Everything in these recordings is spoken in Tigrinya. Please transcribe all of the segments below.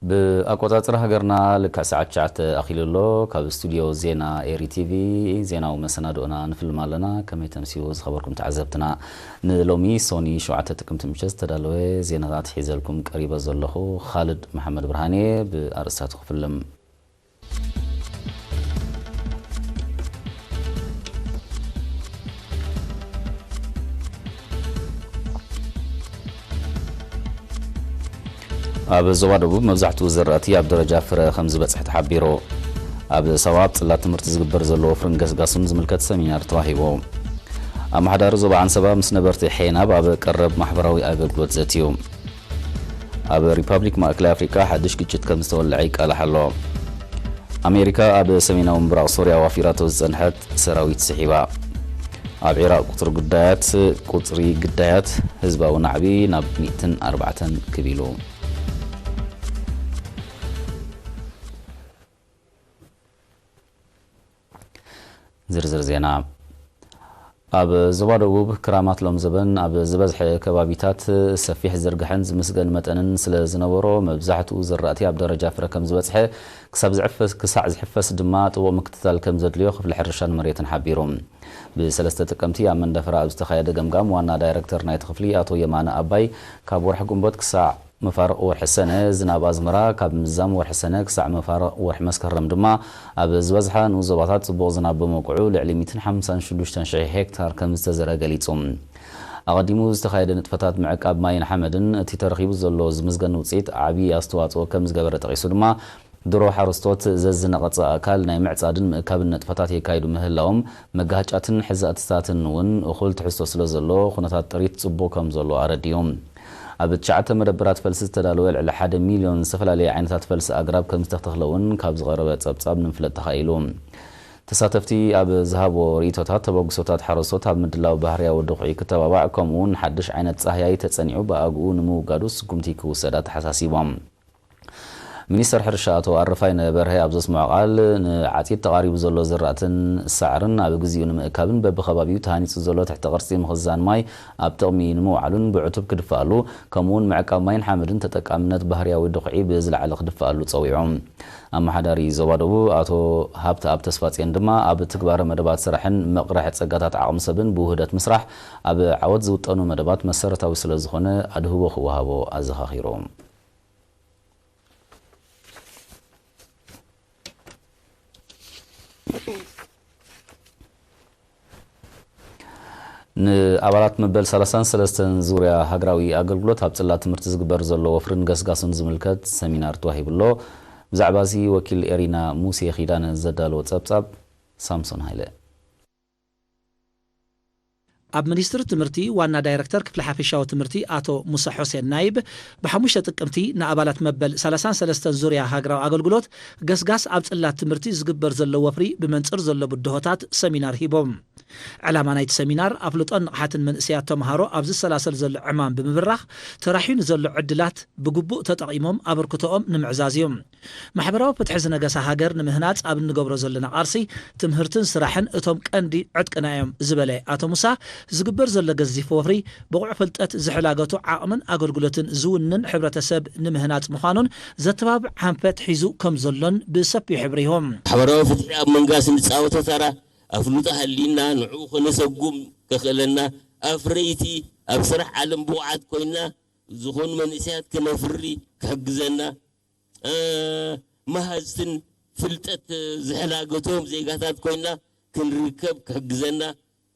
ብኣቆጻጽራ ሃገርና ልክዕ ሰዓት ትሽዓተ ኣኺሉ ኣሎ። ካብ ስቱድዮ ዜና ኤሪ ቲቪ ዜናዊ መሰናድኦና ንፍልም ኣለና። ከመይ ተምስዩ ዝኸበርኩም ተዓዘብትና? ንሎሚ ሶኒ ሸውዓተ ጥቅምቲ ምሸት ዝተዳለወ ዜናታት ሒዘልኩም ቀሪበ ዘለኹ ኻልድ መሓመድ ብርሃን እየ። ብኣርእስታቱ ክፍልም። ኣብ ዞባ ደቡብ መብዛሕትኡ ዝራእቲ ኣብ ደረጃ ፍረ ከም ዝበጽሐ ተሓቢሩ። ኣብ ሳዋ ኣብ ጽላት ትምህርቲ ዝግበር ዘሎ ወፍርን ገስጋሱን ዝምልከት ሰሚናር ተዋሂቡ። ኣመሓዳሪ ዞባ ዓንሰባ ምስ ነበርቲ ዔናብ ኣብ ቀረብ ማሕበራዊ ኣገልግሎት ዘትዩ። ኣብ ሪፓብሊክ ማእከላይ ኣፍሪቃ ሓድሽ ግጭት ከም ዝተወልዐ ይቃላሕ ኣሎ። ኣሜሪካ ኣብ ሰሜናዊ ምብራቕ ሶርያ ዋፊራቶ ዝጸንሐት ሰራዊት ስሒባ። ኣብ ዒራቕ ቁጽሪ ግዳያት፣ ቁጽሪ ግዳያት ህዝባዊ ናዕቢ ናብ ሚእትን ኣርባዕተን ክብ ኢሉ። ዝርዝር ዜና። ኣብ ዞባ ደቡብ ክራማት ሎም ዘበን ኣብ ዝበዝሐ ከባቢታት ሰፊሕ ዝርግሐን ዝምስገን መጠንን ስለ ዝነበሮ፣ መብዛሕትኡ ዝራእቲ ኣብ ደረጃ ፍረ ከም ዝበጽሐ፣ ክሳብ ዝዕፈስ፣ ክሳዕ ዝሕፈስ ድማ ጥቡቕ ምክትታል ከም ዘድልዮ ክፍሊ ሕርሻን መሬትን ሓቢሩ። ብሰለስተ ጥቅምቲ ኣብ መንደፈራ ኣብ ዝተኻየደ ገምጋም፣ ዋና ዳይረክተር ናይቲ ክፍሊ ኣቶ የማነ ኣባይ፣ ካብ ወርሒ ግንቦት ክሳዕ መፋርቕ ወርሒ ሰነ፣ ዝናብ ኣዝመራ ካብ ምዛም ወርሒ ሰነ ክሳዕ መፋርቕ ወርሒ መስከረም ድማ፣ ኣብ ዝበዝሓ ንኡስ ዞባታት ጽቡቕ ዝናብ ብምውቅዑ፣ ልዕሊ ሚእትን ሓምሳን ሽዱሽተን ሽሕ ሄክታር ከም ዝተዘርአ ገሊጹ። ኣቐዲሙ ዝተኻየደ ንጥፈታት ምዕቃብ ማይን ሓመድን፣ እቲ ተረኺቡ ዘሎ ዝምዝገን ውጽኢት ዓቢ ኣስተዋጽኦ ከም ዝገበረ ጠቒሱ ድማ፣ ድሮ ሓረስቶት ዘዝነቐጸ ኣእካል ናይ ምዕጻድን ምእካብን ንጥፈታት የካይዱ ምህላዎም፣ መጋህጫትን ሕዛእትታትን እውን እኹል ትሕዝቶ ስለ ዘሎ፣ ኩነታት ጥሪት ጽቡቕ ከም ዘሎ ኣረዲኡ። ኣብ ትሽዓተ መደበራት ፈልሲ ዝተዳለወ ልዕሊ ሓደ ሚልዮን ዝተፈላለየ ዓይነታት ፈልሲ ኣግራብ ከም ዝተተኽለ እውን ካብ ዝቐረበ ጸብጻብ ንምፍለጥ ተኻኢሉ። ተሳተፍቲ ኣብ ዝሃብዎ ርእይቶታት፣ ተበግሶታት ሓረስቶት ኣብ ምድላው ባህርያዊ ድኹዒ ክተባባዕ፣ ከምኡ እውን ሓድሽ ዓይነት ጻህያይ ተጸኒዑ ብኣግኡ ንምውጋዱ ስጉምቲ ክውሰድ ኣተሓሳሲቦም። ሚኒስተር ሕርሻ ኣቶ ኣረፋይነ በርሀ ኣብ ዘስምዖ ቃል፣ ንዓጺድ ተቓሪቡ ዘሎ ዝራእትን ሳዕርን ኣብ ግዚኡ ንምእካብን በብኸባቢኡ ተሃኒጹ ዘሎ ትሕቲ ቅርጺ ምኽዛን ማይ ኣብ ጥቕሚ ንምውዓሉን ብዕቱብ ክድፋኣሉ፣ ከምኡውን ምዕቃብ ማይን ሓመድን ተጠቃምነት ባህርያዊ ድኹዒ ብዝለዓለ ክድፋኣሉ ጸዊዑ። ኣመሓዳሪ ዞባ ደቡብ ኣቶ ሃብተኣብ ተስፋጽዮን ድማ፣ ኣብ ትግባረ መደባት ስራሕን መቕርሒ ጸጋታት ዓቕሚ ሰብን ብውህደት ምስራሕ፣ ኣብ ዓወት ዝውጠኑ መደባት መሰረታዊ ስለ ዝኾነ ኣድህቦ ክወሃቦ ኣዘኻኺሩ። ንኣባላት መበል ሰላሳን ሰለስተን ዙርያ ሃገራዊ ኣገልግሎት ኣብ ጽላት ትምህርቲ ዝግበር ዘሎ ወፍርን ገስጋስን ዝምልከት ሰሚናር ተዋሂቡ ኣሎ። ብዛዕባ እዚ ወኪል ኤሪና ሙሴ ኪዳነ ዘዳለዎ ጸብጻብ ሳምሶን ሃይለ። ኣብ ሚኒስትሪ ትምህርቲ ዋና ዳይረክተር ክፍሊ ሓፈሻዊ ትምህርቲ ኣቶ ሙሳ ሑሴን ናይብ፣ ብሓሙሽተ ጥቅምቲ ንኣባላት መበል ሰላሳን ሰለስተን ዙርያ ሃገራዊ ኣገልግሎት ገስጋስ ኣብ ጽላት ትምህርቲ ዝግበር ዘሎ ወፍሪ ብመንጽር ዘሎ ብድሆታት ሰሚናር ሂቦም። ዕላማ ናይቲ ሰሚናር ኣፍልጦን ንቕሓትን መንእሰያት ተምሃሮ ኣብ ዝሰላሰል ዘሎ ዕማም ብምብራኽ፣ ተራሕዩ ንዘሎ ዕድላት ብግቡእ ተጠቒሞም ኣበርክቶኦም ንምዕዛዝ እዩ። ማሕበራዊ ፍትሒ ዝነገሳ ሃገር ንምህናጽ ኣብ እንገብሮ ዘለና ቃልሲ፣ ትምህርትን ስራሕን እቶም ቀንዲ ዕጥቅና እዮም ዝበለ ኣቶ ሙሳ፣ ዝግበር ዘሎ ገዚፍ ወፍሪ ብቑዕ ፍልጠት ዝሕላገቱ ዓቕምን ኣገልግሎትን ዝውንን ሕብረተሰብ ንምህናጽ ምዃኑን ዘተባብዕ ሓንፈት ሒዙ ከም ዘሎን ብሰፊሑ ኣብሪሆም። ማሕበራዊ ፍትሒ ኣብ ምንጋስ እንጻወቶ ተራ ኣፍልጦ ሃሊና ንዕኡ ከነሰጉም ከኽእለና፣ ኣፍረይቲ ኣብ ስራሕ ዓለም ብቑዓት ኮይና ዝኾኑ መንእሰያት ከነፍሪ ክሕግዘና፣ እ፣ መሃዝትን ፍልጠት ዝሕላገቶም ዜጋታት ኮይና ክንርከብ ክሕግዘና፣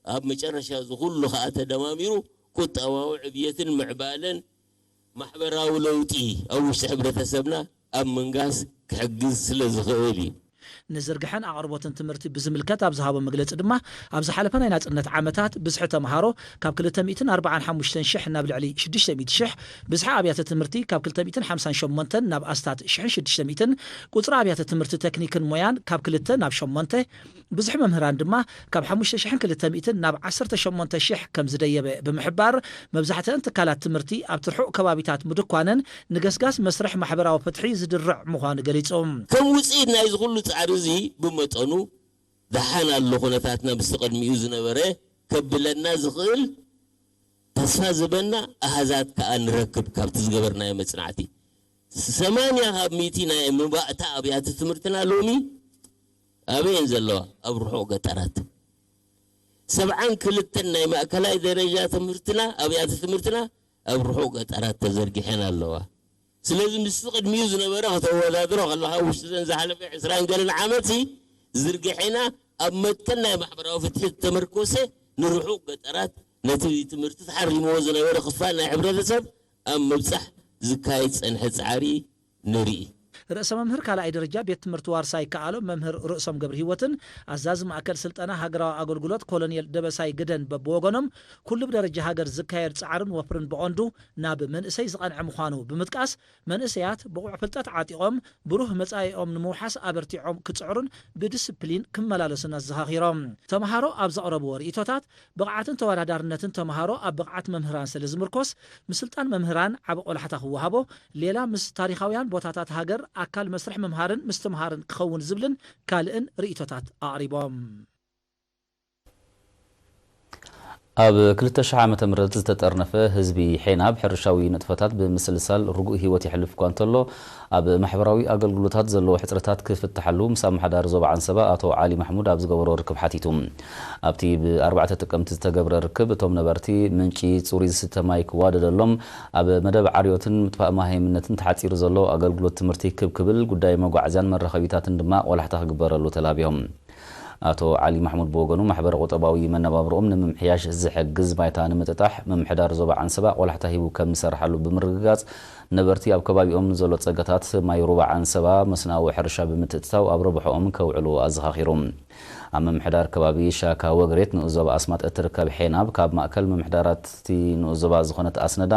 ኣብ መጨረሻ እዚ ኩሉ ከኣ ተደማሚሩ ቁጠባዊ ዕብየትን ምዕባለን ማሕበራዊ ለውጢ ኣብ ውሽጢ ሕብረተሰብና ኣብ ምንጋስ ክሕግዝ ስለ ዝኽእል እዩ። ንዝርግሐን ኣቕርቦትን ትምህርቲ ብዝምልከት ኣብ ዝሃቦ መግለጺ ድማ፣ ኣብ ዝሓለፈ ናይ ናጽነት ዓመታት ብዝሒ ተምሃሮ ካብ ክልተ ሚእትን ኣርባዓን ሓሙሽተን ሽሕ ናብ ልዕሊ ሽዱሽተ ሚእቲ ሽሕ፣ ብዝሒ ኣብያተ ትምህርቲ ካብ ክልተ ሚእትን ሓምሳን ሸሞንተን ናብ ኣስታት ሽሕን ሽዱሽተ ሚእትን፣ ቁጽሪ ኣብያተ ትምህርቲ ቴክኒክን ሞያን ካብ ክልተ ናብ ሸሞንተ፣ ብዝሒ መምህራን ድማ ካብ ሓሙሽተ ሽሕን ክልተ ሚእትን ናብ ዓሰርተ ሸሞንተ ሽሕ ከም ዝደየበ ብምሕባር፣ መብዛሕትአን ትካላት ትምህርቲ ኣብቲ ርሑቕ ከባቢታት ምድኳነን ንገስጋስ መስርሕ ማሕበራዊ ፍትሒ ዝድርዕ ምዃኑ ገሊጹ። ከም ውጽኢት ናይዚ ኩሉ ጻዕሪ እዚ ብመጠኑ ደሓን ኣሎ ኩነታትና ምስቲ ቅድሚኡ ዝነበረ ከብለና ዝኽእል ተስፋ ዝህበና ኣሃዛት ከኣ ንረክብ ካብቲ ዝገበርናዮ መጽናዕቲ። ሰማንያ ካብ ሚእቲ ናይ መባእታ ኣብያተ ትምህርትና ሎሚ ኣበየን ዘለዋ? ኣብ ርሑቕ ገጠራት። ሰብዓን ክልተን ናይ ማእከላይ ደረጃ ትምህርትና፣ ኣብያተ ትምህርትና ኣብ ርሑቕ ገጠራት ተዘርጊሐን ኣለዋ። ስለዚ ምስቲ ቅድሚኡ ዝነበረ ከተወዳድሮ ከለኻ፣ ውሽጢ ዘን ዝሓለፈ ዕስራን ገለን ዓመት ዝርግሐና ኣብ መትከል ናይ ማሕበራዊ ፍትሒ ዝተመርኮሰ ንርሑቕ ገጠራት ነቲ ትምህርቲ ተሓሪምዎ ዝነበረ ክፋል ናይ ሕብረተሰብ ኣብ ምብጻሕ ዝካየድ ዝጸንሐ ጻዕሪ ንርኢ። ርእሰ መምህር ካልኣይ ደረጃ ቤት ትምህርቲ ዋርሳይ ከኣሎ መምህር ርእሶም ገብረ ህይወትን ኣዛዚ ማእከል ስልጠና ሃገራዊ ኣገልግሎት ኮሎኔል ደበሳይ ግደን በብወገኖም፣ ኩሉ ብደረጃ ሃገር ዝካየድ ጻዕርን ወፍርን ብቐንዱ ናብ መንእሰይ ዝቐንዐ ምዃኑ ብምጥቃስ፣ መንእሰያት ብቑዕ ፍልጠት ዓጢቖም ብሩህ መጻኢኦም ንምውሓስ ኣበርቲዖም ክጽዕሩን ብዲስፕሊን ክመላለሱን ኣዘኻኺሮም። ተምሃሮ ኣብ ዘቕረብዎ ርእይቶታት፣ ብቕዓትን ተወዳዳርነትን ተምሃሮ ኣብ ብቕዓት መምህራን ስለ ዝምርኮስ፣ ምስልጣን መምህራን ዓቢ ቆላሕታ ክወሃቦ፣ ሌላ ምስ ታሪኻውያን ቦታታት ሃገር ኣካል መስርሕ ምምሃርን ምስትምሃርን ክኸውን ዝብልን ካልእን ርእይቶታት ኣቕሪቦም። ኣብ ክልተ ሽሕ ዓመተ ምህረት ዝተጠርነፈ ህዝቢ ሔና ብሕርሻዊ ንጥፈታት ብምስልሳል ርጉእ ህይወት የሕልፍ እኳ እንተሎ፣ ኣብ ማሕበራዊ ኣገልግሎታት ዘለዎ ሕጽረታት ክፍትሓሉ ምስ ኣመሓዳሪ ዞባ ዓንሰባ ኣቶ ዓሊ ማሕሙድ ኣብ ዝገበሮ ርክብ ሓቲቱ። ኣብቲ ብ ኣርባዕተ ጥቅምቲ ዝተገብረ ርክብ፣ እቶም ነበርቲ ምንጪ ጽሩይ ዝስተ ማይ ክዋደደሎም፣ ኣብ መደብ ዓርዮትን ምጥፋእ መሃይምነትን ተሓጺሩ ዘሎ ኣገልግሎት ትምህርቲ ክብ ክብል፣ ጉዳይ መጓዓዝያን መራኸቢታትን ድማ ቆላሕታ ክግበረሉ ተላብዮም። ኣቶ ዓሊ ማሕሙድ ብወገኑ፣ ማሕበረ ቁጠባዊ መነባብርኦም ንምምሕያሽ ዝሕግዝ ባይታ ንምጥጣሕ ምምሕዳር ዞባ ዓንሰባ ቆላሕታ ሂቡ ከም ዝሰርሓሉ ብምርግጋጽ፣ ነበርቲ ኣብ ከባቢኦም ንዘሎ ጸጋታት ማይ ሩባ ዓንሰባ መስኖኣዊ ሕርሻ ብምትእትታው ኣብ ረብሖኦም ከውዕሉ ኣዘኻኺሩ። ኣብ ምምሕዳር ከባቢ ሻካ ወግሬት ንኡስ ዞባ ኣስማጥ እትርከብ ሔናብ፣ ካብ ማእከል ምምሕዳራት እቲ ንኡስ ዞባ ዝኾነት ኣስነዳ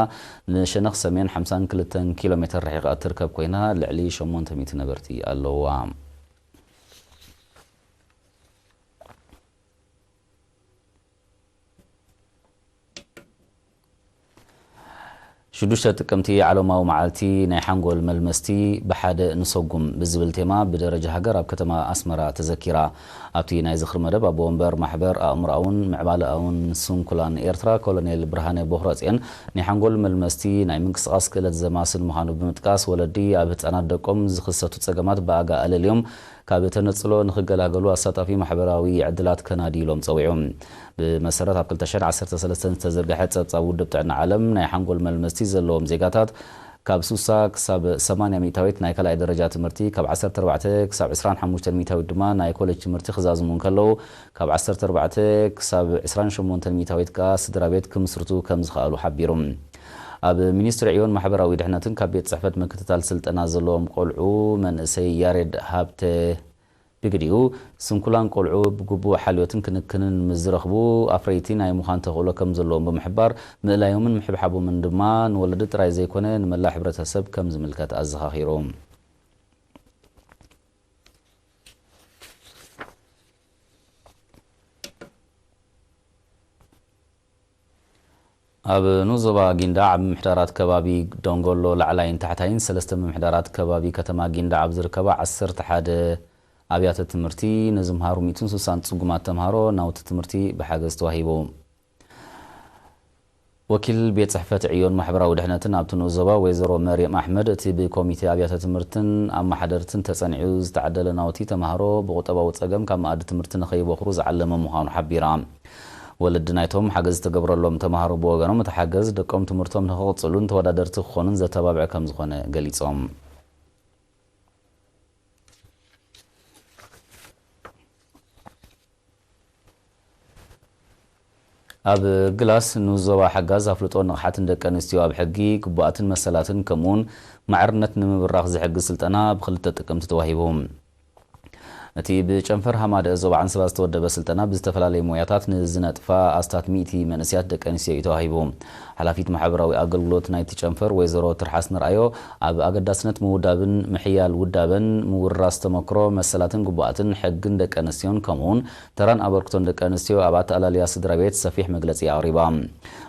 ንሸነኽ ሰሜን ሓምሳን ክልተን ኪሎ ሜተር ርሒቓ እትርከብ ኮይና፣ ልዕሊ ሸሞንተ ሚእቲ ነበርቲ ኣለውዋ። ሽዱሽተ ጥቅምቲ ዓለማዊ መዓልቲ ናይ ሓንጎል መልመስቲ ብሓደ ንሰጉም ብዝብል ቴማ ብደረጃ ሃገር ኣብ ከተማ ኣስመራ ተዘኪራ። ኣብቲ ናይ ዝኽሪ መደብ ኣቦ ወንበር ማሕበር ኣእምሮኣውን ምዕባለኣውን ስንኩላን ኤርትራ ኮሎኔል ብርሃነ ቦኽረጽዮን ናይ ሓንጎል መልመስቲ ናይ ምንቅስቓስ ክእለት ዘማስን ምዃኑ ብምጥቃስ ወለዲ ኣብ ህጻናት ደቆም ዝኽሰቱ ጸገማት ብኣጋ ኣለልዮም ካብ ተነጽሎ ንኽገላገሉ ኣሳታፊ ማሕበራዊ ዕድላት ከናድዩ ኢሎም ጸዊዑ። ብመሰረት ኣብ ክልተ ሽሕን ዓሰርተ ሰለስተን ዝተዘርግሐ ጸብጻብ ውድብ ጥዕና ዓለም፣ ናይ ሓንጎል መልመስቲ ዘለዎም ዜጋታት ካብ ሱሳ ክሳብ ሰማንያ ሚእታዊት ናይ ካልኣይ ደረጃ ትምህርቲ፣ ካብ ዓሰርተ ኣርባዕተ ክሳብ ዕስራን ሓሙሽተን ሚእታዊት ድማ ናይ ኮሌጅ ትምህርቲ ክዛዝሙ እንከለዉ፣ ካብ ዓሰርተ ኣርባዕተ ክሳብ ዕስራን ሸሞንተን ሚእታዊት ከኣ ስድራ ቤት ክምስርቱ ከም ዝኸኣሉ ሓቢሩ። ኣብ ሚኒስትሪ ዕዮን ማሕበራዊ ድሕነትን ካብ ቤት ጽሕፈት ምክትታል ስልጠና ዘለዎም ቆልዑ መንእሰይ ያሬድ ሃብተ ብግዲኡ፣ ስንኩላን ቆልዑ ብግቡእ ሓልዮትን ክንክንን ምስ ዝረኽቡ፣ ኣፍረይቲ ናይ ምዃን ተኽእሎ ከም ዘለዎም ብምሕባር፣ ምእላዮምን ምሕብሓቦምን ድማ ንወለዲ ጥራይ ዘይኮነ ንመላእ ሕብረተሰብ ከም ዝምልከት ኣዘኻኺሩ። ኣብ ንኡስ ዞባ ጊንዳዕ ኣብ ምምሕዳራት ከባቢ ደንጎሎ ላዕላይን ታሕታይን ሰለስተ ምምሕዳራት ከባቢ ከተማ ጊንዳዕ ኣብ ዝርከባ ዓሰርተ ሓደ ኣብያተ ትምህርቲ ንዝምሃሩ ሚእትን ስሳን ጽጉማት ተምሃሮ ናውቲ ትምህርቲ ብሓገዝ ተዋሂቡ። ወኪል ቤት ጽሕፈት ዕዮን ማሕበራዊ ድሕነትን ኣብቲ ንኡስ ዞባ ወይዘሮ መርየም ኣሕመድ፣ እቲ ብኮሚቴ ኣብያተ ትምህርትን ኣመሓደርትን ተጸኒዑ ዝተዓደለ ናውቲ ተምሃሮ ብቁጠባዊ ጸገም ካብ መኣዲ ትምህርቲ ንኸይቦኽሩ ዝዓለመ ምዃኑ ሓቢራ። ወለዲ ናይቶም ሓገዝ ዝተገብረሎም ተምሃሮ ብወገኖም፣ እቲ ሓገዝ ደቆም ትምህርቶም ንኽቕጽሉን ተወዳደርቲ ክኾኑን ዘተባብዕ ከም ዝኾነ ገሊጾም። ኣብ ግላስ ንኡስ ዞባ ሓጋዝ ኣፍልጦን ንቕሓትን ደቂ ኣንስትዮ ኣብ ሕጊ፣ ግቡኣትን መሰላትን ከምኡውን ማዕርነት ንምብራኽ ዝሕግዝ ስልጠና ብክልተ ጥቅምቲ ተዋሂቡ። እቲ ብጨንፈር ሃማደአ ዞባ ዓንሰባ ዝተወደበ ስልጠና ብዝተፈላለዩ ሞያታት ንዝነጥፋ ኣስታት ሚእቲ መንእሰያት ደቂ ኣንስትዮ እዩ ተዋሂቡ። ሓላፊት ማሕበራዊ ኣገልግሎት ናይቲ ጨንፈር ወይዘሮ ትርሓስ ንርኣዮ ኣብ ኣገዳስነት ምውዳብን ምሕያል ውዳበን ምውርራስ ተመክሮ መሰላትን ግቡኣትን ሕግን ደቂ ኣንስትዮን ከምኡውን ተራን ኣበርክቶን ደቂ ኣንስትዮ ኣብ ኣተኣላልያ ስድራ ቤት ሰፊሕ መግለጺ ኣቕሪባ።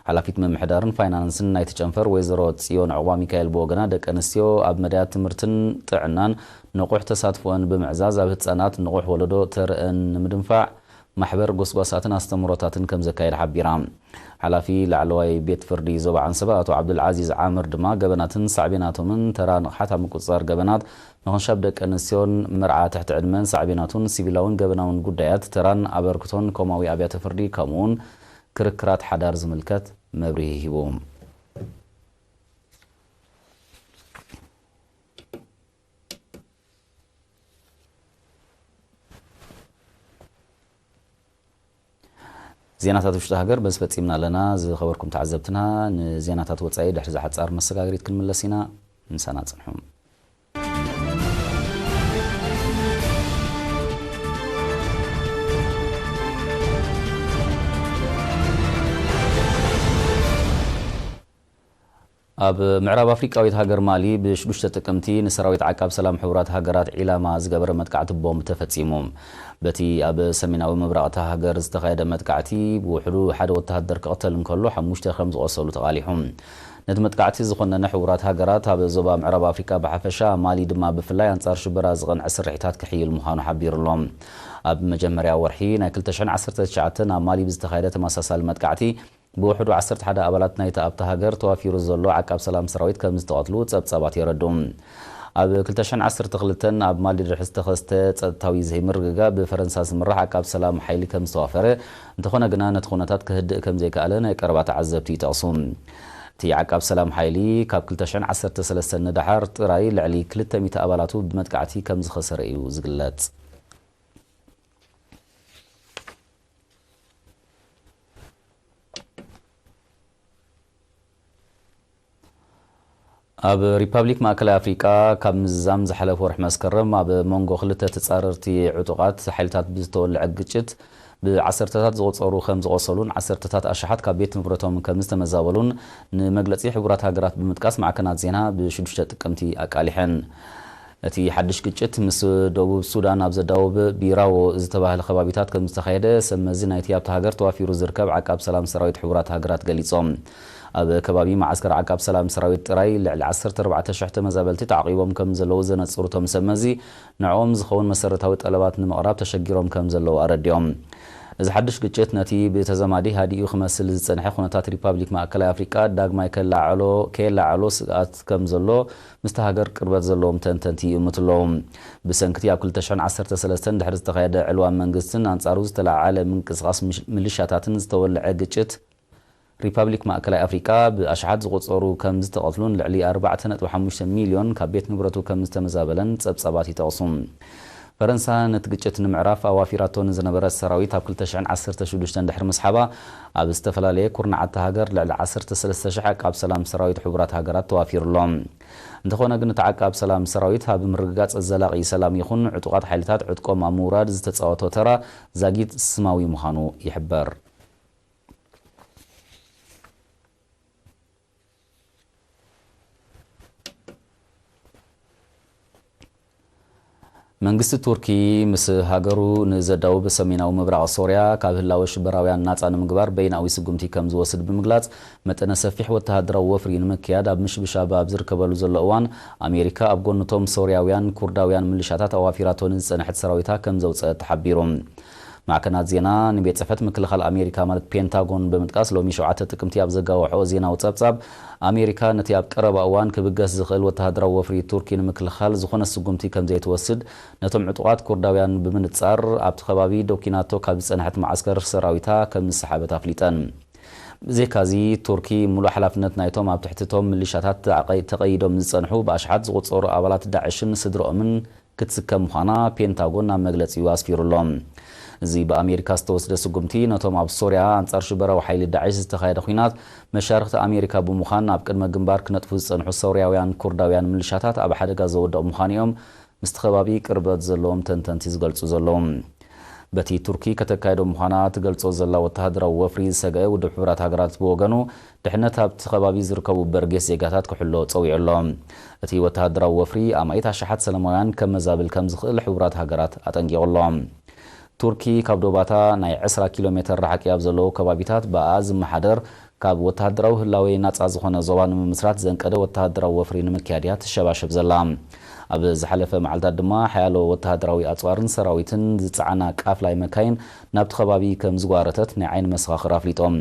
ሓላፊት ምምሕዳርን ፋይናንስን ናይቲ ጨንፈር ወይዘሮ ጽዮን ዑቕባ ሚካኤል ብወገና ደቂ ኣንስትዮ ኣብ መዳያት ትምህርትን ጥዕናን ንቑሕ ተሳትፎአን ብምዕዛዝ ኣብ ህጻናት ንቑሕ ወለዶ ተርእን ንምድንፋዕ ማሕበር ጎስጓሳትን ኣስተምህሮታትን ከም ዘካየድ ሓቢራ። ሓላፊ ላዕለዋይ ቤት ፍርዲ ዞባ ዓንሰባ ኣቶ ዓብዱልዓዚዝ ዓምር ድማ ገበናትን ሳዕቤናቶምን ተራ ንቕሓት ኣብ ምቁጽጻር ገበናት ምኽንሻብ ደቂ ኣንስትዮን መርዓ ትሕቲ ዕድመን ሳዕቤናቱን ሲቪላውን ገበናውን ጉዳያት ተራን ኣበርክቶን ኮማዊ ኣብያተ ፍርዲ ከምኡውን ክርክራት ሓዳር ዝምልከት መብርሂ ሂቡ። ዜናታት ውሽጢ ሃገር በዚ ፈጺምና ኣለና። ዝኸበርኩም ተዓዘብትና፣ ንዜናታት ወጻኢ ድሕሪ ዝሓጻር መሰጋገሪት ክንምለስ ኢና። ምሳና ጽንሑ። ኣብ ምዕራብ ኣፍሪቃዊት ሃገር ማሊ ብሽዱሽተ ጥቅምቲ ንሰራዊት ዓቃብ ሰላም ሕቡራት ሃገራት ዒላማ ዝገበረ መጥቃዕቲ ቦምብ ተፈጺሙ። በቲ ኣብ ሰሜናዊ ምብራቕ እታ ሃገር ዝተኻየደ መጥቃዕቲ ብውሕዱ ሓደ ወተሃደር ክቕተል እንከሎ ሓሙሽተ ከም ዝቖሰሉ ተቓሊሑ። ነቲ መጥቃዕቲ ዝኾነነ ሕቡራት ሃገራት ኣብ ዞባ ምዕራብ ኣፍሪቃ ብሓፈሻ፣ ማሊ ድማ ብፍላይ ኣንጻር ሽበራ ዝቐንዐ ስርሒታት ክሕይል ምዃኑ ሓቢሩ ኣሎ። ኣብ መጀመርያ ወርሒ ናይ ክልተ ሽሕን ዓሰርተ ትሽዓተን ኣብ ማሊ ብዝተኻየደ ተመሳሳሊ መጥቃዕቲ ብውሕዱ ዓሰርተ ሓደ ኣባላት ናይቲ ኣብታ ሃገር ተዋፊሩ ዘሎ ዓቃብ ሰላም ሰራዊት ከም ዝተቐትሉ ጸብጻባት የረድኡ። ኣብ ክልተ ሽሕን ዓሰርተ ክልተን ኣብ ማሊ ድሕሪ ዝተኸስተ ጸጥታዊ ዘይምርግጋእ ብፈረንሳ ዝምራሕ ዓቃብ ሰላም ሓይሊ ከም ዝተዋፈረ፣ እንተኾነ ግና ነቲ ኩነታት ክህድእ ከም ዘይከኣለ ናይ ቀረባ ተዓዘብቲ ይጠቕሱ። እቲ ዓቃብ ሰላም ሓይሊ ካብ ክልተ ሽሕን ዓሰርተ ሰለስተን ንደሓር ጥራይ ልዕሊ ክልተ ሚእቲ ኣባላቱ ብመጥቃዕቲ ከም ዝኸሰረ እዩ ዝግለጽ። ኣብ ሪፓብሊክ ማእከላይ ኣፍሪቃ ካብ ምዝዛም ዝሓለፈ ወርሒ መስከረም ኣብ መንጎ ክልተ ተጻረርቲ ዕጡቓት ሓይልታት ብዝተወልዐ ግጭት ብዓሰርተታት ዝቑጸሩ ከም ዝቖሰሉን ዓሰርተታት ኣሽሓት ካብ ቤት ንብረቶም ከም ዝተመዛበሉን ንመግለጺ ሕቡራት ሃገራት ብምጥቃስ ማዕከናት ዜና ብሽዱሽተ ጥቅምቲ ኣቃሊሐን። እቲ ሓድሽ ግጭት ምስ ደቡብ ሱዳን ኣብ ዘዳውብ ቢራዎ ዝተባህለ ከባቢታት ከም ዝተኻየደ ሰብ መዚ ናይቲ ኣብታ ሃገር ተዋፊሩ ዝርከብ ዓቃብ ሰላም ሰራዊት ሕቡራት ሃገራት ገሊጾም። ኣብ ከባቢ መዓስከር ዓቃብ ሰላም ሰራዊት ጥራይ ልዕሊ ዓሰርተ ኣርባዕተ ሽሕ ተመዛበልቲ ተዓቒቦም ከም ዘለዉ ዘነጽሩ እቶም ሰብ መዚ፣ ንዕኦም ዝኸውን መሰረታዊ ጠለባት ንምቕራብ ተሸጊሮም ከም ዘለዉ ኣረዲኦም። እዚ ሓድሽ ግጭት ነቲ ብተዘማዲ ሃዲኡ ክመስል ዝጸንሐ ኩነታት ሪፓብሊክ ማእከላይ ኣፍሪቃ ዳግማይ ከላዕሎ፣ ከየላዕሎ ስግኣት ከም ዘሎ ምስቲ ሃገር ቅርበት ዘለዎም ተንተንቲ ይእምቱ ኣለዉ። ብሰንክቲ ኣብ ክልተ ሽሕን ዓሰርተ ሰለስተን ድሕሪ ዝተኻየደ ዕልዋ መንግስትን ኣንጻሩ ዝተለዓዓለ ምንቅስቓስ ምሽ-፣ ምልሻታትን ዝተወልዐ ግጭት፣ ሪፓብሊክ ማእከላይ ኣፍሪቃ ብኣሽሓት ዝቑጸሩ ከም ዝተቐትሉን ልዕሊ ኣርባዕተ ነጥቢ ሓሙሽተ ሚልዮን ካብ ቤት ንብረቱ ከም ዝተመዛበለን ጸብጻባት ይጠቕሱ። ፈረንሳ ነቲ ግጭት ንምዕራፍ ኣዋፊራቶ ንዝነበረት ሰራዊት ኣብ ክልተ ሽሕን ዓሰርተ ሽዱሽተን ድሕሪ ምስሓባ፣ ኣብ ዝተፈላለየ ኩርናዓት እታ ሃገር ልዕሊ ዓሰርተ ሰለስተ ሽሕ ዓቃብ ሰላም ሰራዊት ሕቡራት ሃገራት ተዋፊሩ ኣሎ። እንተኾነ ግን፣ እቲ ዓቃብ ሰላም ሰራዊት ኣብ ምርግጋጽ ዘላቒ ሰላም ይኹን ዕጡቓት ሓይልታት ዕጥቆም ኣብ ምውራድ ዝተጻወቶ ተራ ዛጊት ስማዊ ምዃኑ ይሕበር። መንግስቲ ቱርኪ ምስ ሃገሩ ንዘዳውብ ሰሜናዊ ምብራቕ ሶርያ ካብ ህላወ ሽበራውያን ናጻ ንምግባር በይናዊ ስጉምቲ ከም ዝወስድ ብምግላጽ፣ መጠነ ሰፊሕ ወተሃደራዊ ወፍሪ ንምክያድ ኣብ ምሽብሻብ ኣብ ዝርከበሉ ዘሎ እዋን፣ ኣሜሪካ ኣብ ጎንቶም ሶርያውያን ኩርዳውያን ምልሻታት ኣዋፊራቶ ንዝጸንሐት ሰራዊታ ከም ዘውጸአት ተሓቢሩ። ማዕከናት ዜና ንቤት ጽሕፈት ምክልኻል ኣሜሪካ ማለት ፔንታጎን ብምጥቃስ፣ ሎሚ ሸውዓተ ጥቅምቲ ኣብ ዘጋወሖ ዜናዊ ጸብጻብ፣ ኣሜሪካ ነቲ ኣብ ቀረባ እዋን ክብገስ ዝኽእል ወተሃደራዊ ወፍሪ ቱርኪ ንምክልኻል ዝኾነ ስጉምቲ ከም ዘይትወስድ፣ ነቶም ዕጡቓት ኩርዳውያን ብምንጻር፣ ኣብቲ ከባቢ ዶኪናቶ ካብ ዝጸንሐት መዓስከር ሰራዊታ ከም ዝሰሓበት ኣፍሊጠን። ብዘይካዚ፣ ቱርኪ ሙሉእ ሓላፍነት ናይቶም ኣብ ትሕቲ እቶም ምሊሻታት ተዓቀ-፣ ተቐይዶም ዝጸንሑ ብኣሽሓት ዝቑጸሩ ኣባላት ዳዕሽን ስድርኦምን ክትስከም ምዃና ፔንታጎን ኣብ መግለጺኡ ኣስፊሩ ኣሎ። እዚ ብኣሜሪካ ዝተወስደ ስጉምቲ፣ ነቶም ኣብ ሶርያ ኣንጻር ሽበራዊ ሓይሊ ዳዕሽ ዝተኻየደ ኲናት መሻርኽቲ ኣሜሪካ ብምዃን ኣብ ቅድመ ግንባር ክነጥፉ ዝጸንሑ ሶርያውያን ኩርዳውያን ምልሻታት ኣብ ሓደጋ ዘወደቑ ምዃኑ እዮም ምስቲ ከባቢ ቅርበት ዘለዎም ተንተንቲ ዝገልጹ ዘለዉ። በቲ ቱርኪ ከተካይዶ ምዃና ትገልጾ ዘላ ወተሃደራዊ ወፍሪ ዝሰግአ ውድብ ሕቡራት ሃገራት ብወገኑ፣ ድሕነት ኣብቲ ከባቢ ዝርከቡ በርጌስ ዜጋታት ክሕሎ ጸዊዑ ኣሎ። እቲ ወተሃደራዊ ወፍሪ ኣማኢት ኣሽሓት ሰላማውያን ከመዛብል ከም ዝኽእል ሕቡራት ሃገራት ኣጠንቂቑ ኣሎ። ቱርኪ ካብ ዶባታ ናይ ዕስራ ኪሎ ሜተር ርሓቂ ኣብ ዘለዉ ከባቢታት ብኣ ዝመሓደር ካብ ወተሃደራዊ ህላዌ ናጻ ዝኾነ ዞባ ንምምስራት ዘንቀደ ወተሃደራዊ ወፍሪ ንምክያድ እያ ትሸባሸብ ዘላ። ኣብ ዝሓለፈ መዓልታት ድማ ሓያሎ ወተሃደራዊ ኣጽዋርን ሰራዊትን ዝጸዓና ቃፍላይ መካይን ናብቲ ከባቢ ከም ዝጓረተት ናይ ዓይኒ መሰኻኽር ኣፍሊጦም።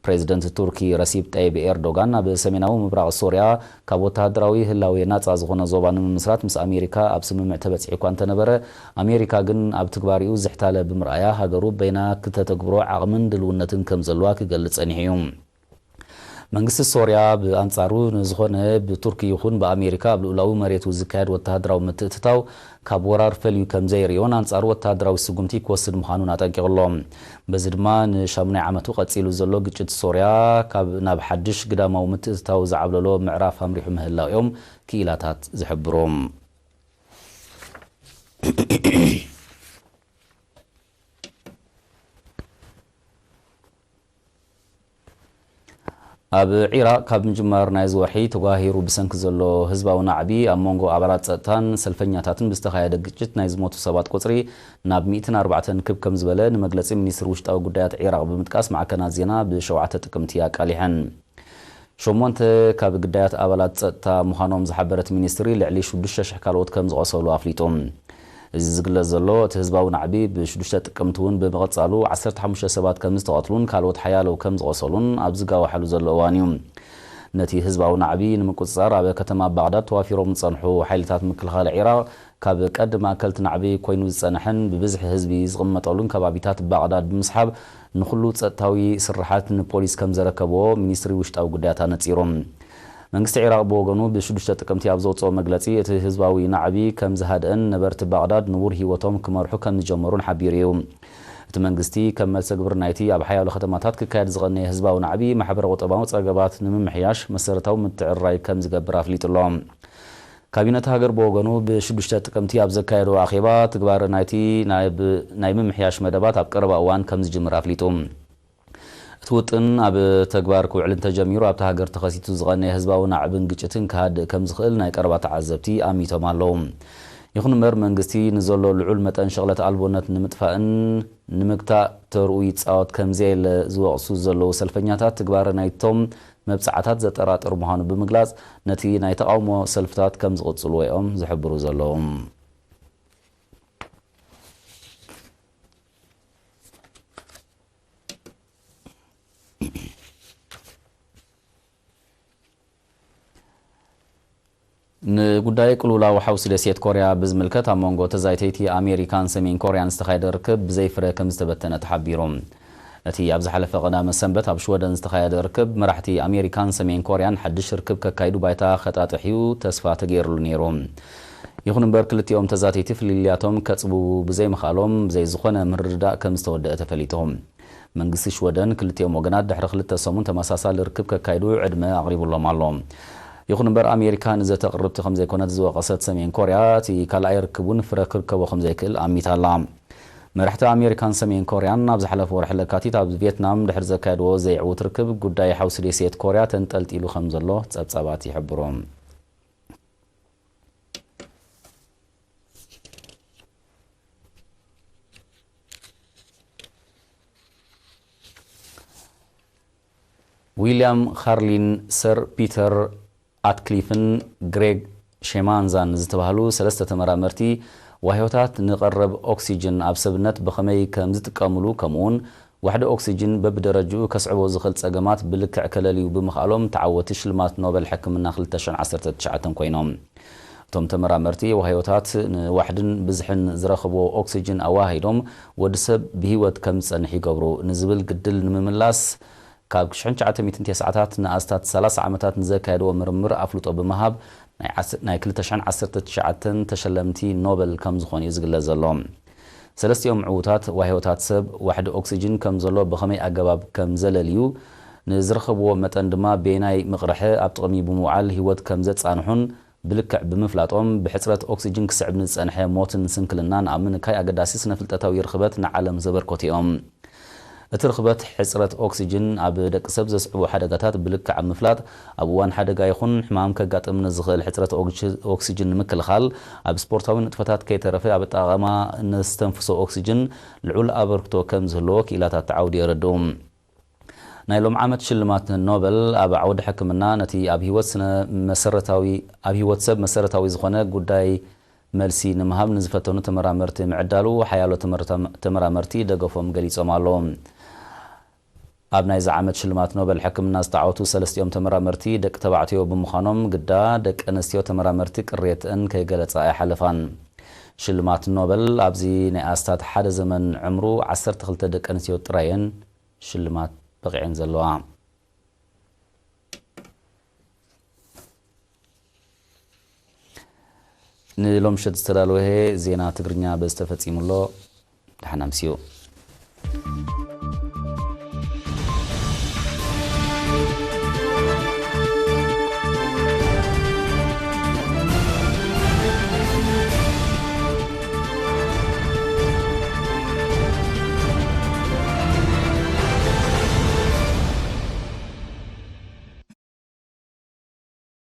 ፕሬዚደንት ቱርኪ ረሲፕ ጠይብ ኤርዶጋን ኣብ ሰሜናዊ ምብራቕ ሶርያ ካብ ወተሃደራዊ ህላዌ ናጻ ዝኾነ ዞባ ንምምስራት ምስ ኣሜሪካ ኣብ ስምምዕ ተበጺሑ እኳ እንተነበረ፣ ኣሜሪካ ግን ኣብ ትግባሪኡ ዝሕታለ ብምርኣያ፣ ሃገሩ በይና ክተተግብሮ ዓቕምን ድልውነትን ከም ዘለዋ ክገልጽ ጸኒሑ እዩ። መንግስቲ ሶርያ ብኣንጻሩ፣ ንዝኾነ ብቱርኪ ይኹን ብኣሜሪካ ኣብ ልኡላዊ መሬቱ ዝካየድ ወተሃደራዊ ምትእትታው ካብ ወራር ፈልዩ ከም ዘይርእዮን ኣንጻሩ ወተሃደራዊ ስጉምቲ ክወስድ ምዃኑን ኣጠንቂቑ ኣሎ። በዚ ድማ ንሻሙናይ ዓመቱ ቀጺሉ ዘሎ ግጭት ሶርያ ካብ ናብ ሓድሽ ግዳማዊ ምትእትታው ዝዓብለሎ ምዕራፍ ኣምሪሑ ምህላው እዮም ክኢላታት ዝሕብሩ። ኣብ ዒራቕ ካብ ምጅማር ናይዚ ወርሒ ተጓሂሩ ብሰንኪ ዘሎ ህዝባዊ ናዕቢ ኣብ መንጎ ኣባላት ጸጥታን ሰልፈኛታትን ብዝተኻየደ ግጭት ናይ ዝሞቱ ሰባት ቁጽሪ ናብ ሚእትን ኣርባዕተን ክብ ከም ዝበለ ንመግለጺ ሚኒስትሪ ውሽጣዊ ጉዳያት ዒራቕ ብምጥቃስ ማዕከናት ዜና ብሸውዓተ ጥቅምቲ ኣቃሊሐን። ሸሞንተ ካብ ግዳያት ኣባላት ጸጥታ ምዃኖም ዝሓበረት ሚኒስትሪ፣ ልዕሊ ሽዱሽተ ሽሕ ካልኦት ከም ዝቖሰሉ ኣፍሊጡ። እዚ ዝግለጽ ዘሎ፣ እቲ ህዝባዊ ናዕቢ ብሽዱሽተ ጥቅምቲ እውን ብምቕጻሉ፣ ዓሰርተ ሓሙሽተ ሰባት ከም ዝተቐትሉን ካልኦት ሓያሎ ከም ዝቖሰሉን ኣብ ዝጋወሓሉ ዘሎ እዋን እዩ። ነቲ ህዝባዊ ናዕቢ ንምቁጽጻር ኣብ ከተማ ባግዳድ ተዋፊሮም ዝጸንሑ ሓይልታት ምክልኻል ዒራቕ፣ ካብ ቀዲ ማእከል እቲ ናዕቢ ኮይኑ ዝጸንሐን ብብዝሒ ህዝቢ ዝቕመጠሉን ከባቢታት ባቕዳድ ብምስሓብ፣ ንኹሉ ጸጥታዊ ስርሓት ንፖሊስ ከም ዘረከብዎ ሚኒስትሪ ውሽጣዊ ጉዳያት ኣነጺሩ። መንግስቲ ዒራቕ ብወገኑ፣ ብሽዱሽተ ጥቅምቲ ኣብ ዘውጽኦ መግለጺ፣ እቲ ህዝባዊ ናዕቢ ከም ዝሃድአን ነበርቲ ባቕዳድ ንቡር ህይወቶም ክመርሑ ከም ዝጀመሩን ሓቢሩ እዩ። እቲ መንግስቲ፣ ከም መልሰ ግብሪ ናይቲ ኣብ ሓያሎ ከተማታት ክካየድ ዝቐነየ ህዝባዊ ናዕቢ፣ ማሕበረ ቁጠባዊ ጸገማት ንምምሕያሽ መሰረታዊ ምትዕርራይ ከም ዝገብር ኣፍሊጡ ኣሎ። ካቢነ እታ ሃገር ብወገኑ፣ ብሽዱሽተ ጥቅምቲ ኣብ ዘካየዶ ኣኼባ፣ ትግባረ ናይቲ ናይ ብ-፣ ናይ ምምሕያሽ መደባት ኣብ ቀረባ እዋን ከም ዝጅምር ኣፍሊጡ። እቲ ውጥን ኣብ ተግባር ክውዕል እንተጀሚሩ፣ ኣብታ ሃገር ተኸሲቱ ዝቐነየ ህዝባዊ ናዕብን ግጭትን ክሃድእ ከም ዝኽእል ናይ ቀረባ ተዓዘብቲ ኣሚቶም ኣለዉ። ይኹን እምበር፣ መንግስቲ ንዘሎ ልዑል መጠን ሸቕለት ኣልቦነት ንምጥፋእን ንምግታእ ተርኡ ይጻወት ከም ዘየለ ዝወቕሱ ዘለዉ ሰልፈኛታት፣ ትግባረ ናይቶም መብጽዓታት ዘጠራጥር ምዃኑ ብምግላጽ፣ ነቲ ናይ ተቓውሞ ሰልፍታት ከም ዝቕጽልዎ እዮም ዝሕብሩ ዘለዉ። ንጉዳይ ቅልውላው ሓውሲ ደሴት ኮርያ ብዝምልከት፣ ኣብ መንጎ ተዛይተይቲ ኣሜሪካን ሰሜን ኮርያን ዝተኻየደ ርክብ ብዘይ ፍረ ከም ዝተበተነ ተሓቢሩ። እቲ ኣብ ዝሓለፈ ቀዳመ ሰንበት ኣብ ሽወደን ዝተኻየደ ርክብ፣ መራሕቲ ኣሜሪካን ሰሜን ኮርያን ሓድሽ ርክብ ከካይዱ ባይታ ከጣጥሕ እዩ ተስፋ ተገይሩሉ ነይሩ። ይኹን እምበር፣ ክልቲኦም ተዛተይቲ ፍልልያቶም ከጽብቡ ብዘይምኽኣሎም፣ ብዘይ ዝኾነ ምርድዳእ ከም ዝተወደአ ተፈሊጡ። መንግስቲ ሽወደን፣ ክልቲኦም ወገናት ድሕሪ ክልተ ሰሙን ተመሳሳሊ ርክብ ከካይዱ ዕድመ ኣቕሪቡሎም ኣሎ። ይኹን እምበር፣ ኣሜሪካ ንዘተ ቅርብቲ ከም ዘይኮነት ዝወቐሰት ሰሜን ኮርያ፣ እቲ ካልኣይ ርክብ እውን ፍረ ክርከቦ ከም ዘይክእል ኣሚታ ኣላ። መራሕቲ ኣሜሪካን ሰሜን ኮርያን ኣብ ዝሓለፈ ወርሒ ለካቲት ኣብ ቪየትናም ድሕሪ ዘካየድዎ ዘይዕዉት ርክብ፣ ጉዳይ ሓውሲ ደሴት ኮርያ ተንጠልጢሉ ከም ዘሎ ጸብጻባት ይሕብሩ። ዊልያም ኻርሊን ሰር ፒተር ኣትክሊፍን ግሬግ ሼማንዛን ዝተባህሉ ሰለስተ ተመራመርቲ፣ ዋህዮታት ንቐረብ ኦክሲጅን ኣብ ሰብነት ብኸመይ ከም ዝጥቀምሉ፣ ከምኡውን ዋሕዲ ኦክሲጅን በብደረጅኡ ከስዕቦ ዝኽእል ጸገማት ብልክዕ ከለልዩ ብምኽኣሎም፣ ተዓወቲ ሽልማት ኖበል ሕክምና ክልተ ሽሕን ዓሰርተ ትሽዓተን ኮይኖም። እቶም ተመራመርቲ፣ ዋህዮታት ንዋሕድን ብዝሕን ዝረኽቦ ኦክሲጅን ኣወሃሂዶም፣ ወዲ ሰብ ብህይወት ከም ዝጸንሕ ይገብሩ ንዝብል ግድል ንምምላስ፣ ካብ ሽሕን ትሽዓተ ሚእትን ተስዓታት ንኣስታት ሰላሳ ዓመታት ንዘካየድዎ ምርምር ኣፍልጦ ብምሃብ፣ ናይ ዓስ-፣ ናይ ክልተ ሽሕን ዓሰርተ ትሽዓተን ተሸለምቲ ኖበል ከም ዝኾኑ እዩ ዝግለጽ ዘሎ። ሰለስቲኦም ዕዉታት፣ ዋህዮታት ሰብ ዋሕዲ ኦክሲጅን ከም ዘሎ ብኸመይ ኣገባብ ከም ዘለልዩ፣ ንዝረኸብዎ መጠን ድማ በየናይ ምቕርሐ ኣብ ጥቕሚ ብምውዓል ህይወት ከም ዘጻንሑን ብልክዕ ብምፍላጦም፣ ብሕጽረት ኦክሲጅን ክስዕብ ንዝጸንሐ ሞትን ስንክልናን ኣብ ምንካይ ኣገዳሲ ስነ-ፍልጠታዊ ርኽበት ንዓለም ዘበርከቱ እዮም። እቲ ርኽበት፣ ሕጽረት ኦክሲጅን ኣብ ደቂ ሰብ ዘስዕቦ ሓደጋታት ብልክዕ ኣብ ምፍላጥ፣ ኣብ እዋን ሓደጋ ይኹን ሕማም ከጋጥም ንዝኽእል ሕጽረት ኦክሲ-፣ ኦክሲጅን ንምክልኻል፣ ኣብ ስፖርታዊ ንጥፈታት ከይተረፈ ኣብ ኣጠቓቕማ ንዝተንፍሶ ኦክሲጅን ልዑል ኣበርክቶ ከም ዝህልዎ ክኢላታት ተዓውዲ የረድኡ። ናይ ሎም ዓመት ሽልማት ኖበል ኣብ ዓውዲ ሕክምና ነቲ ኣብ ህይወት ስነ መሰረታዊ ኣብ ህይወት ሰብ መሰረታዊ ዝኾነ ጉዳይ መልሲ ንምሃብ ንዝፈተኑ ተመራመርቲ ምዕዳሉ ሓያሎ ተመርታ- ተመራመርቲ ደገፎም ገሊጾም ኣለዉ። ኣብ ናይዚ ዓመት ሽልማት ኖበል ሕክምና ዝተዓወቱ ሰለስቲኦም ተመራመርቲ ደቂ ተባዕትዮ ብምዃኖም ግዳ ደቂ ኣንስትዮ ተመራመርቲ ቅሬትአን ከይገለጻ ኣይሓለፋን። ሽልማት ኖበል ኣብዚ ናይ ኣስታት ሓደ ዘመን ዕምሩ ዓሰርተ ክልተ ደቂ ኣንስትዮ ጥራየን ሽልማት በቂዐን ዘለዋ። ንሎም ምሸት ዝተዳለወ ዜና ትግርኛ በዚ ተፈጺሙ ኣሎ። ደሓና ምስዩ።